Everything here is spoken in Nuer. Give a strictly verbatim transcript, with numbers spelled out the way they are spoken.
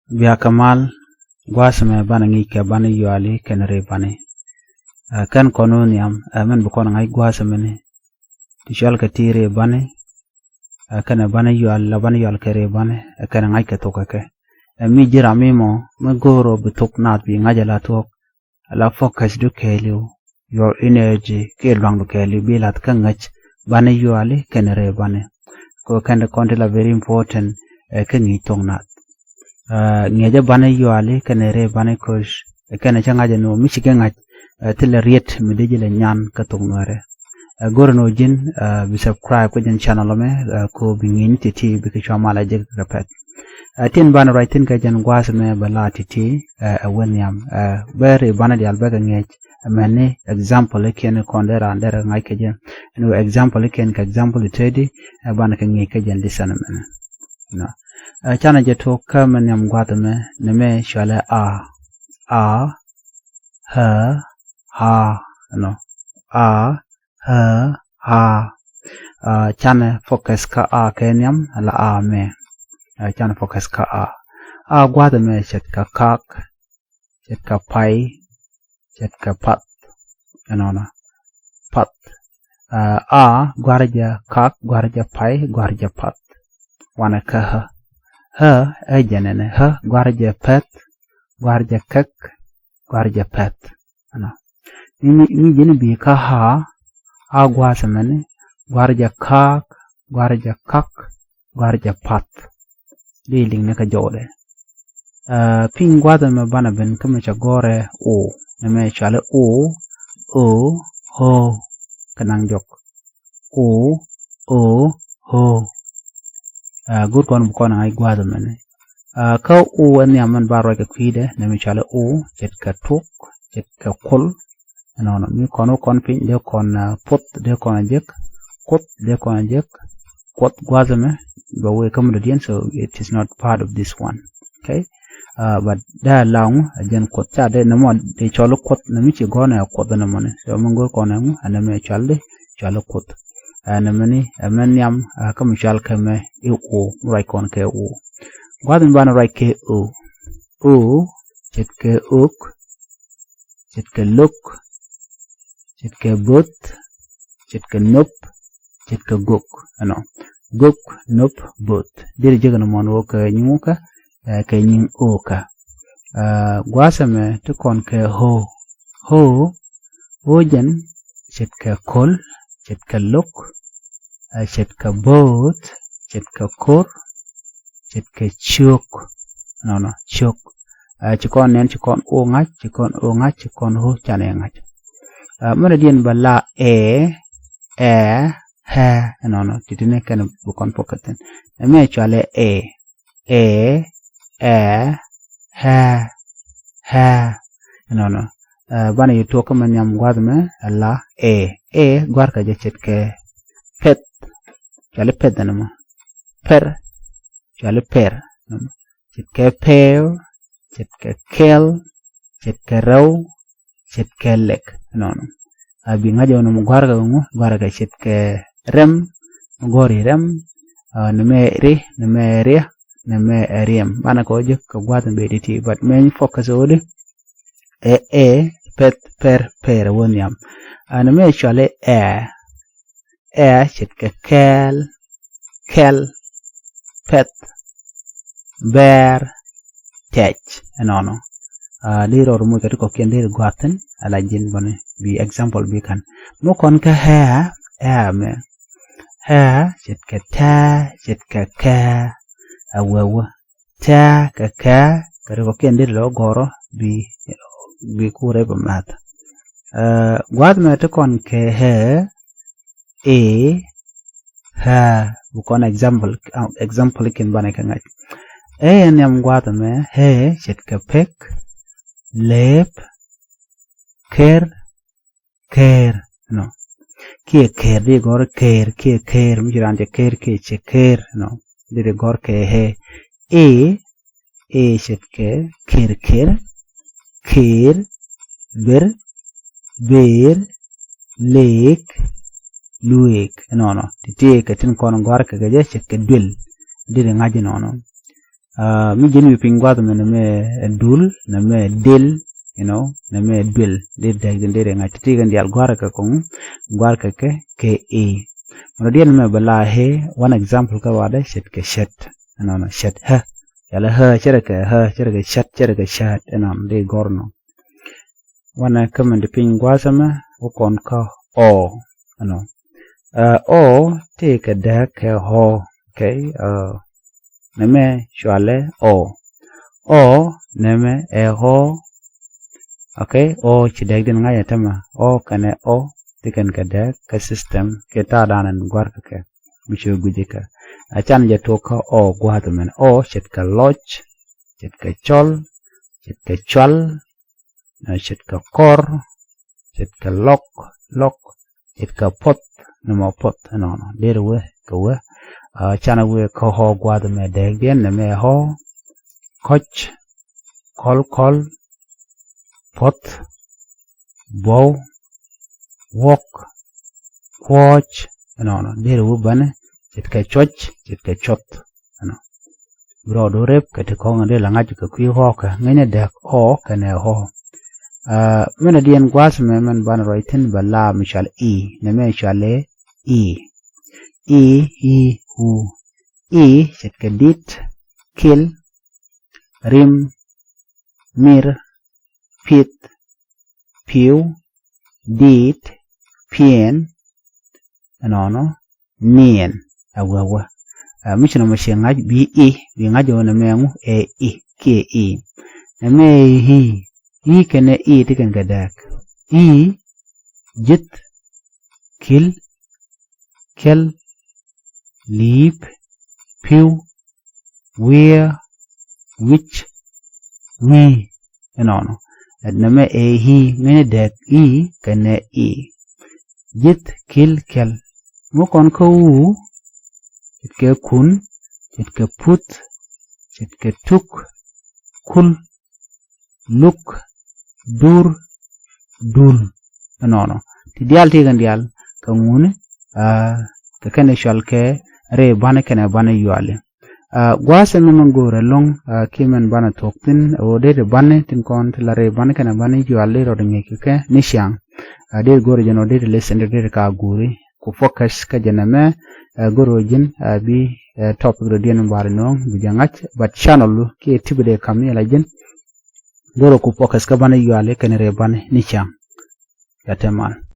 Bia kɛ mal, gua̱a̱th ɛmɛ banɛ ŋi̱i̱c kɛ bani yuali kɛnɛ ri bani. Ɛ, kɛn kɔn wä nhiam, ɛ, mɛn bi kɔn ŋa̱c gua̱a̱th ɛmɛni. Ti cɔal kɛ ti ri bani, ɛ, kɛnɛ bani yual, la bani yual kɛ ri bani, ɛ, kɛnɛ ŋa̱c kɛ thok kɛ kɛ. Ɛ, mi ji̱ ram mi mɔ, mi go̱o̱r ɔ bi thok naath bi ŋa̱c ala thuɔ̱k, ala focus du kɛɛliw, your energy, kiɛ luaŋdu kɛɛliw, bi lath kä ŋäc bani yuali kɛnɛ ri bani. Kɛ kɛn kɔn ti la very important, ɛ, kä ŋi̱i̱c thok naath. Ɛ, ŋi̱eecä bani yuali kɛnɛ ri bani koc, ɛ, kɛnɛ cä ŋa̱c ɛn ɣöö mi cikɛ ŋa̱c, ɛ, thilɛ riet mi dee ji̱ lɛ nyan kä thok Nuɛrɛ. Ɛ, go̱rɛ ni ɣöö ji̱n, ɛ, bi subscribe kä jɛn channel ɛmɛ, ɛ, kɛ ɣöö bi ŋi̱i̱cni ti̱ti̱ bikɛ cua mal a jek kɛ pɛ̈th. Ɛ, tin banɛ ruac thi̱n kɛ jɛn gua̱a̱th ɛmɛ bɛ la ti̱ti̱, ɛ, ɛ wä nhiam. Ɛ, bɛ ri banɛ diaal bɛ kɛ ŋi̱eec, ɛ, mɛni example ikiɛn kɔn dee raan derɛ ŋa̱c kɛ jɛ. Ɛn ɣöö example ikiɛn kɛ example i̱ tëëdi, ɛ, banɛ kɛ ŋi̱eec kɛ jɛn lesson ɛmɛni. Nɔ. Ɛ, canɛ jɛ tuɔk kä mɛ nhiam gua̱a̱th ɛmɛ, nɛmɛ cɔalɛ a. A, ä, a, nɔ. A, ä, a. Ɛ, canɛ focus kä a kɛ nhiam, ala a mɛ. Ɛ, canɛ focus kä a. A gua̱a̱th ɛmɛ ce̱tkɛ kaak, ce̱tkɛ pay, ce̱tkɛ path. Ɛnɔnɔ. Path. Ɛ, a gua̱a̱r jɛ kaak, gua̱a̱r jɛ pay, gua̱a̱r jɛ path. Wanɛ kä ä. Ä, ɛ jɛn ɛnɛ. Ä gua̱a̱r jɛ pɛ̈th, gua̱a̱r jɛ kɛk, gua̱a̱r jɛ pɛ̈th. Ɛnɔ. Mi, mi, mi ji̱n bi kä a, a gua̱a̱th ɛmɛni, gua̱a̱r jɛ kaak, gua̱a̱r jɛ kak, gua̱a̱r jɛ path. Di liŋ ni kä jɔwdɛ. Ɛ, piny gua̱a̱th ɛmɛ banɛ ben kä mɛ cɛ gɔ̱rɛ o. Nɛmɛ cɔalɛ o, o, o. Kɛ naŋ jɔk. O, o, o. Ɛ, go̱r kɔn bi kɔn ŋa̱c gua̱a̱th ɛmɛni. Ɛ, kä o ɛ nhiam mɛn ba ruac kɛ kui̱dɛ, nɛmɛ cɔalɛ o, ce̱tkɛ tuk, ce̱tkɛ kul. Ɛnɔnɔ, mi kɔn wä kɔn piny, dee kɔn, ɛ, puth, dee kɔn jek, kuth, dee kɔn jek, kuth gua̱a̱th ɛmɛ, bɛ wee kä mi dɔ̱diɛn, so it is not part of this one. Okay? Ɛ, but dee a laŋ, ɛ jɛn kuth ca dee, nɛmɔ dee cɔl kuth, nɛmɛ ci gɔ̱r nɛ kuth nɛmɔni. So mi go̱r kɔn ɛŋu, ɛ nɛmɛ cɔal di, cɔal kuth. Ɛ nɛmɛni, ɛ mɛ nhiam, ɛ kä mi cɔal kɛ mɛ i̱ o, mi ruac kɔn kɛ o. Gua̱a̱th mi banɛ ruac kɛ o. O, ce̱tkɛ ök, ce̱tkɛ lo̱k, ce̱tkɛ bo̱th, ce̱tkɛ nop, ce̱tkɛ gök. Ɛnɔ. Gök, nop, bo̱th. Deri jek ɛn mɔn wä kɛ nyiŋ okä, ɛ, kɛ nyiŋ okä. Ɛ, gua̱a̱th ɛmɛ ti kɔn kɛ o. O, o jɛn, ce̱tkɛ köl, ce̱tkɛ lo̱k, ɛ, ce̱tkɛ bo̱th, ce̱tkɛ ko̱r, ce̱tkɛ ciök. Nɔnɔ, ciök. Ɛ, ci kɔn nɛn, ci kɔn o ŋa̱c, ci kɔn o ŋa̱c, ci kɔn o canɛ ŋa̱c. Ɛ, mɛnɛ diɛn bɛ la ɛ, ɛ, ɛ, nɔnɔ, ti̱ti̱ ni kɛn bi kɔn pɔk kɛ thi̱n. Ɛ, mɛ cɔalɛ ɛ, ɛ, ɛ, ɛ, ɛ. Nɔnɔ. Ɛ, banɛ yɛ tuɔk kä mɛ nhiam gua̱a̱th mɛ, ɛ la ɛ. Ɛ, gua̱a̱r kɛ jɛ ce̱tkɛ pɛth. Cɔalɛ pɛth ɛn mɔ. Pɛr. Cɔalɛ pɛr. Ce̱tkɛ pɛɛw, ce̱tkɛ kɛl, ce̱tkɛ rɛw, ce̱tkɛ lɛk. Nɔnɔ. A bi ŋa̱c ɛ wä nɔmɔ gua̱rkɛ ŋu, gua̱rkɛ ce̱tkɛ rɛm, mi gɔ̱r i̱ rɛm, ɛ, nɛmɛ ri, nɛmɛ riɛ, nɛmɛ ɛ riɛm. Banɛ kɛ wä jek kɛ gua̱th in bɛ ti̱ti̱, but mɛn focus ɛ wä di, ɛ, ɛ, pɛth, pɛr, pɛr ɛ wä nhiam. Ɛ, nɛmɛ cɔalɛ ɛ, ɛ, ce̱tkɛ kɛɛl, kɛl, pɛth, bɛɛr, tɛc, ɛnɔnɔ. Ɛ, di rɔɔd moc kɛ ti kɔ̱kiɛn di ri gua̱thin, ala ji̱n bäni, bi example bi ka̱n. Mi kɔn kä ɛ, ɛ mɛ. Ɛ, ce̱tkɛ tɛ, ce̱tkɛ kɛ, ɛ wee wee. Tɛ kɛ kɛ, kɛ ri kɔ̱kiɛn di ri lɔ gɔrɔ, bi, bi kurɛ bɛ math. Ɛ, gua̱th mɛ ti kɔn kɛ ɛ, ɛ, ɛ, bi kɔn example, ɛ, example ikin banɛ kɛ ŋa̱c. Ɛ, ɛ nhiam gua̱th mɛ, ɛ, ce̱tkɛ pek, lep, ker, ker, nɔ. Kiɛ ker, di gɔr ker, kiɛ ker, mi ci ran cɛ ker, kiɛ cɛ ker, nɔ. Di di gɔr kɛ ɛ. Ɛ, ɛ ce̱tkɛ ker, ker, ker, ber, ber, lek, luek, nɔnɔ. Ti ti kɛ tin kɔn gɔr kɛ kɛ jɛ ce̱tkɛ duel. Di di ŋa̱c nɔnɔ. Mi ji̱n wi̱i̱ piny gua̱a̱th mɛ nɛmɛ ɛ dul, nɛmɛ ɛ del, you know, nɛmɛ ɛ duel. Dee dee dee ŋa̱c ti ti kɛn diaal gua̱a̱r kɛ kɔŋ, gua̱a̱r kɛ kɛ kɛ e. Mɛ rɔ diɛn mɛ bɛ la hɛ, one example kä wadɛ cɛt kɛ cɛt. Ɛnɔnɔ cɛt hɛ. Yalɛ hɛ cɛt kɛ hɛ, cɛt kɛ cɛt, cɛt kɛ cɛt. Ɛnɔnɔ dee gɔr nɔ. Wanɛ kä mɛn ti piny gua̱a̱th ɛmɛ wä kɔn kä ɔ. Ɛnɔ ɔ ti kɛ dääk kɛ ɔ. Okay. Nɛmɛ cualɛ ɔ. Ɔ nɛmɛ ɛ ɔ. Okay. Ɔ ci dääk din ŋa̱c ɛ tämɛ ɔ kɛnɛ ɔ ti kɛn kɛ dääk kɛ system kɛ ta̱a̱ da̱a̱n ɛn gua̱r kɛ kɛ. Mi ci guic kɛ a can jɛ tuɔk kä ɔ gua̱a̱th mɛn ɔ ce̱tkɛ lɔc, ce̱tkɛ cɔl, ce̱tkɛ cual, ce̱tkɛ kɔr, ce̱tkɛ lɔk, lɔk, ce̱tkɛ puɔth. Nɛmɔ puɔth ɛnɔnɔ derɛ wee kɛ wee. Canɛ wee kä ɔ gua̱a̱th mɛ dääk diɛn nɛmɛ ɔ kɔc, kɔl kɔl, puɔth, buɔw, wuɔk, kuɔɔc. Ɛnɔnɔ derɛ wee bänɛ ce̱tkɛ cuɔc, ce̱tkɛ cuɔth. Ɛnɔ bi rɔɔdu rep kɛ ti kɔŋ dee la ŋa̱c kɛ kui̱ ɣɔɔkä ŋäcnɛ dääk ɔ kɛnɛ ɣɔɔ. Mɛn a diɛn gua̱a̱th mɛ mɛn banɛ ruac thi̱n bɛ la mi cual i. Nɛmɛ cual ɛ i. I, i, u. I ce̱tkɛ dit, kil, rim, mir, pith, piw, dit, piɛn. Ɛnɔnɔ niɛn. A wee wee. Mi ci nɔmɔ ciɛ ŋa̱c bi i, bi ŋa̱c ɛ wä nɛmɛ ŋu ɛ i kiɛ i. Nɛmɛ i, i kɛnɛ i ti kɛn kɛ dääk. I, ji̱th, kil, kɛl, li̱i̱p, pi̱w, wi̱i̱, wi̱c, wi̱i̱. Ɛnɔnɔ nɛmɛ ɛ i ŋäcnɛ dääk i kɛnɛ i. Ji̱th, kil, kɛl. Mi kɔn kä u ce̱tkɛ kun, ce̱tkɛ puth, ce̱tkɛ tuk, kul, luk, dur, dul. Ɛnɔnɔ ti diaal ti kɛn diaal kɛ ŋuni kɛ kɛn i̱ cual kɛ rɛy ba̱ni kɛnɛ ba̱ni yuali. Gua̱a̱th ɛmɛ mɛn go̱o̱rɛ lo̱ŋ kiɛ mɛn banɛ thuɔ̱k thi̱n ɣöö dee ti ba̱ni tin kɔn ti la rɛy ba̱ni kɛnɛ ba̱ni yuali rɔɔdɛ ŋi̱i̱c kɛ kɛ ni ciaŋ. Dee ti go̱o̱rɛ jɛn ɣöö dee ti listen dee ti ka guuri ku focus kä jɛn ɛmɛ. Go̱o̱rɛ ɣöö ji̱n bi topic rɔ diɛn bar nuɔ̱ŋ bi jɛ ŋa̱c but channel kiɛ tipi dee kam yɛl a ji̱n. Go̱o̱rɛ ku focus kä ba̱ni yuali kɛnɛ rɛy ba̱ni ni ciaŋ. Ca te mal.